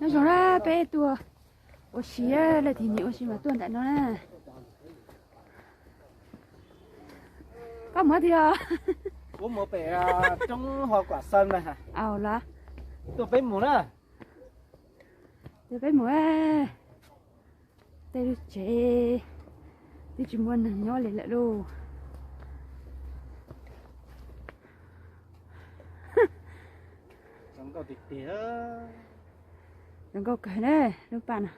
Zoo na, peb tuaj ua si, leej twg nyiam ua si mas tuaj ntawm no na. Koj mus twg os? Kuv mus pem roob Hos Kuam Xaw na. Au los. Tuaj peb mus na. Tuaj peb mus. Tej lub tsev twb tsis muaj neeg nyob li lawm lauj. Zoo nkauj tiag tiag. Zoo nkauj kawg na lub paj no.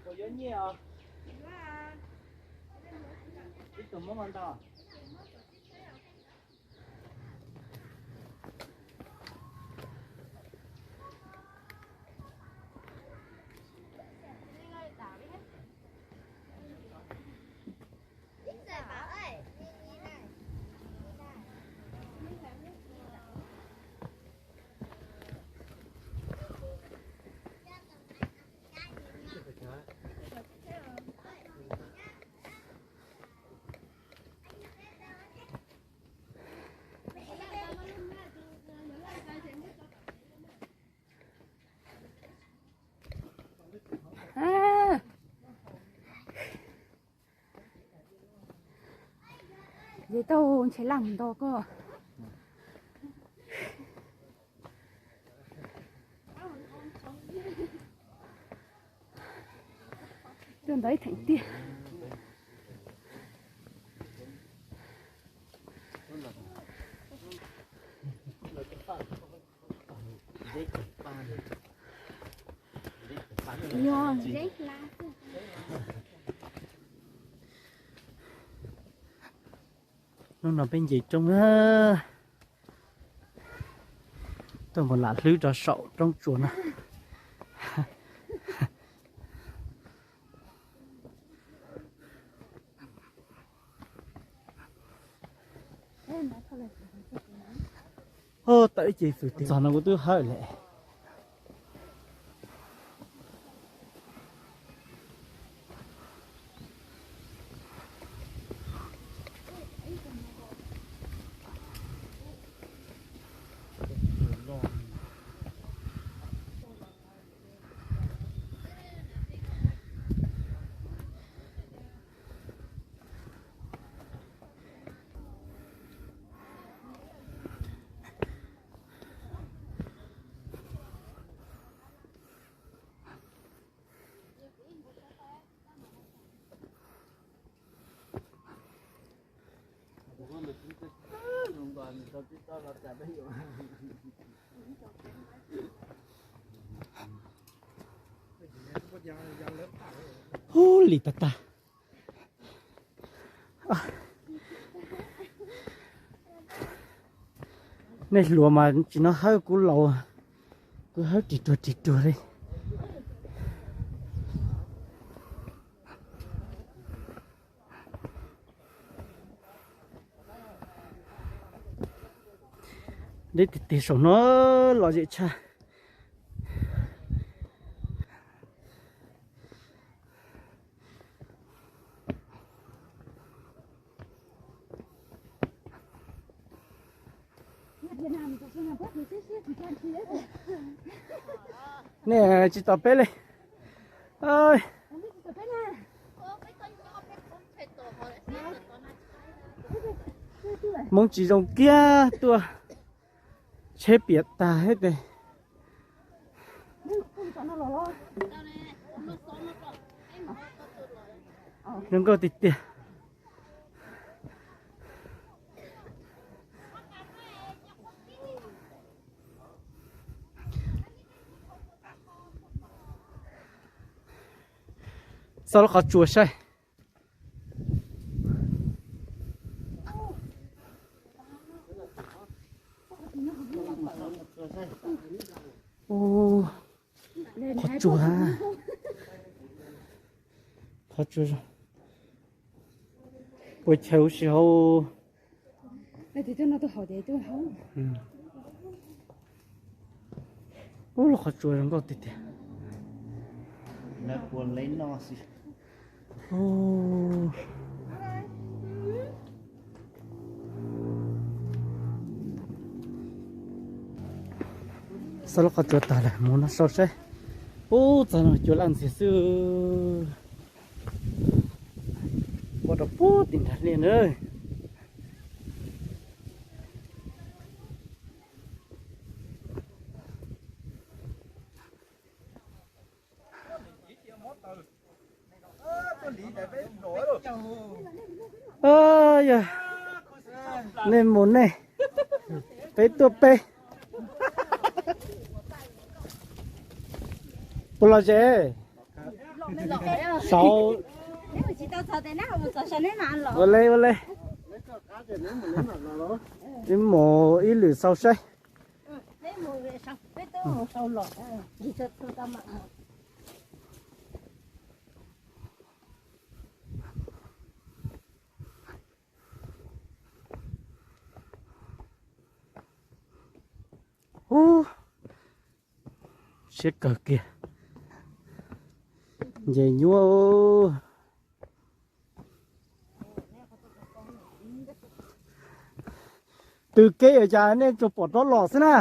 Puas yuav nyiaj os? Ib tug Hmoob ntau. Ces tau ntshe laj mus nto koj. Tuaj ntawd ib theem tiag. Hnub no peb nce roob, tuaj mus lam hlwb rau saum roob tsuas no. Tawm ib ce txog no kuv twb hawj lawm. Ub, lim tag tag. Nej hluas mas tsis noj hawb, kuv laus kuv hawb ris ruag ris ruag li. Deb tiag tiag, saum no lom zem tshaj. Nej tsis tos peb li. Hmoov tsis zoo kiag, tuaj tsheb piam tag thiab tes. Zoo nkauj tiag tiag. Xauj lub qhov tsua saib. Qhov tsua, qhov tsua zoo. Ua chaw ua si hauv. Ub, lub qhov tsua zoo nkauj tiag tiag. Xauj lub qhov tsua tag lawm mus no sau saib. Ub, txog no cua laj ntxiag xwb. Ua rau puag tim nrag liaj na. Yog nej mus nej, peb tuaj peb. Puas lom zem? Saud. Ua le ua le. Peb mus ib lwm sau saib. Ub, siab kawg kiag. Nce nyuaj. Tws kev cas nej tsuas pom rov los xwb na.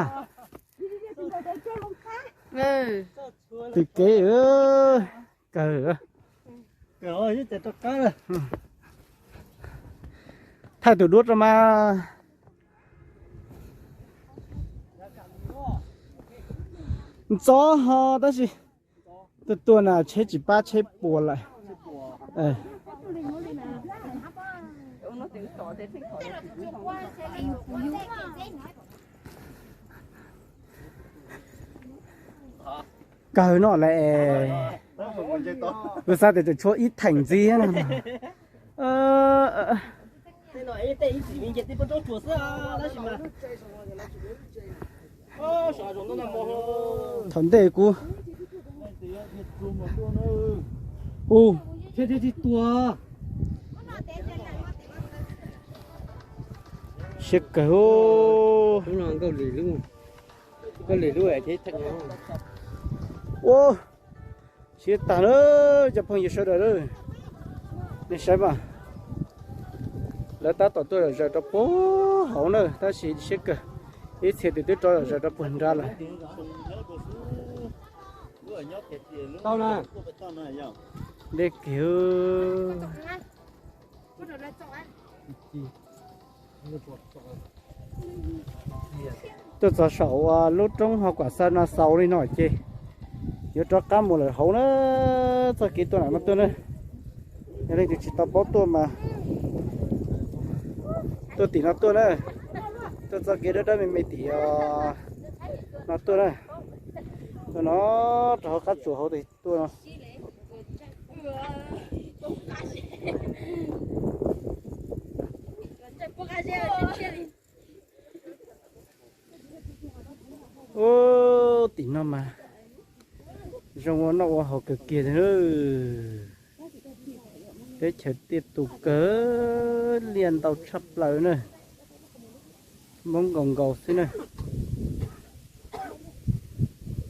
Tws kev kawg. Thaij tus duab rau mas. Ntxov ho tab sis tuaj tuaj na tsheb tsis pab tsheb puas lawm. Kawg no las. Kuv xav tias tseem tshuav ib theem ntxiv no. Thaum ntej kuv, u, siab kawg. Ua, siab tag lawm cov phooj ywg sawv daws. Nej saib mas, lawv tab tom tuaj zom zaws rau puag hauv na tab sis siab kawg, ib txhia twb twb rov zom zaws rau puag nrad lawm. Dej kiag. Tuaj txog saum lub roob ho kuam xa no xaus li no ces yuav rov qab mus lawm hauv na. Txoj kev tuaj nam no tuaj na, yog leej twg tsis tau paub tuaj mas tuaj tim no tuaj na. Tuaj txoj kev dawb dawb me me tim no tuaj na. Tuaj no rau hauv qab tsuas hauv tuaj no. Ub, tim no mas zoo ua noj ua haus kawg kiag li. Teb chaws tiaj tus kawg, liaj ntau tshaj plaws na. Hmoob nkaus nkaus xwb na.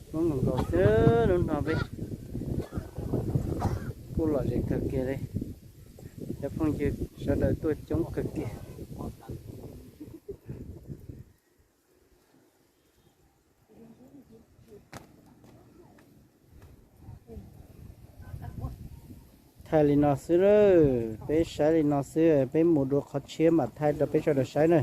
Hmoob nkaus nkaus xwb, hnub no peb kuj lom zem kawg kiag li. Cov phooj ywg sawv daws tuaj coob kawg kiag. Thaij li no xwb, peb saib li no xwb, peb mus dua qhov tshiab mam thaij rau peb sawv daws saib na.